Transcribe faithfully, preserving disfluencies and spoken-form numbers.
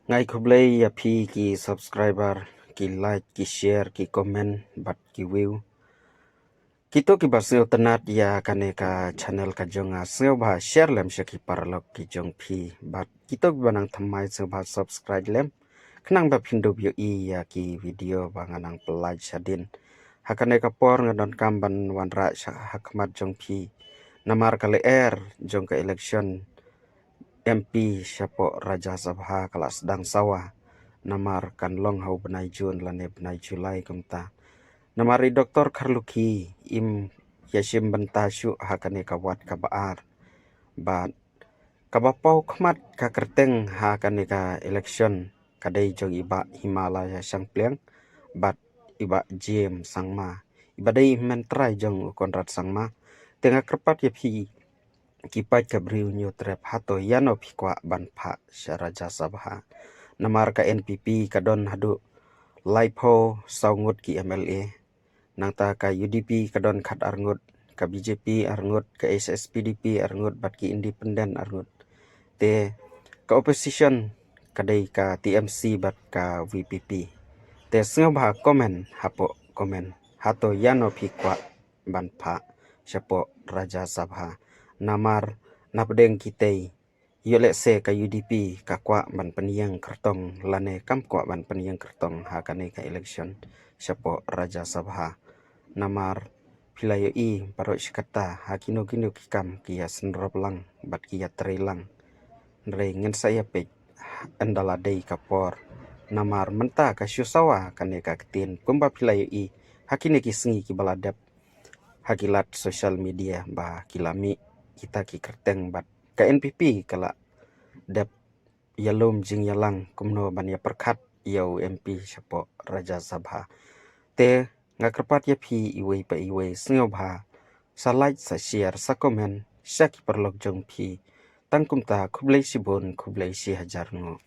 Nga ai khublei ïa phi ki subscriber, ki like, ki share, ki comment bad ki view. Kito kiba sngewtynnat ïa kane ka channel ka jong nga, sngewbha share lem sha ki paralok ki jong phi, bad kito kiba nang thymmai sngewbha subscribe lem, khnang ba phin dup ïohi ïa ki video ba nga nang pyllait shadien. Ha kane ka por nga donkam ban wanrah sha ha khmat jong phi, namar ka lyer jong ka election M P shapoh Rajya Sabha ka la sdang sawa, namar kan long ha u bnai June lane bnai July kumta. Namar i Doktor Kharlukhi im ïashim bynta shuh ha kane ka ward kaba ar. Bad kaba paw khmat ka kyrteng ha kane ka election ka dei jong i Bah Himalaya Shangpliang bad i Bah James Sangma, iba dei i hynmen trai jong u Conrad Sangma. Te nga kyrpad ïa phi ki paid ka Bri u Hynñiewtrep, hato ïano phi kwah ban phah sha Rajya Sabha? Namar ka N P P ka don haduh laiphew saw ngut ki M L A. Nangta ka U D P ka don khatar ngut, ka B J P ar ngut, ka H S P D P ar ngut bad ki independent ar ngut. Te ka opposition ka dei ka T M C bad ka V P P. Te sngewbha comment hapoh comment, hato ïano phi kwah ban phah shapoh Rajya Sabha? Namar napdeng kitei, ïoh lehse ka U D P ka kwah ban pynïeng kyrtong lane kam kwah ban pynïeng kyrtong ha kane ka election shapoh Rajya Sabha. Namar phi la ïohi baroh shi katta ha kino kino ki kam ki ïa synrop lang bad ki ïa trei lang. Hynrei ngin sa ïa peit ynda la dei ka por. Namar mynta ka shu sawa kane ka ktien, kumba phi la ïohi ha kine ki sngi kiba la dep ha ki lad social media ba ki la mih kita ki kyrteng bad ka N P P ka la dep ïalum jingïalang kumno ban ïa pyrkhat ïa u M P shapoh Rajya Sabha. Te nga kyrpad ïa phi iwei pa iwei, sngewbha sa like, sa share, sa comment sha ki paralok jong phi. Tang kumta, khublei shibun, khublei shi hajar nguh.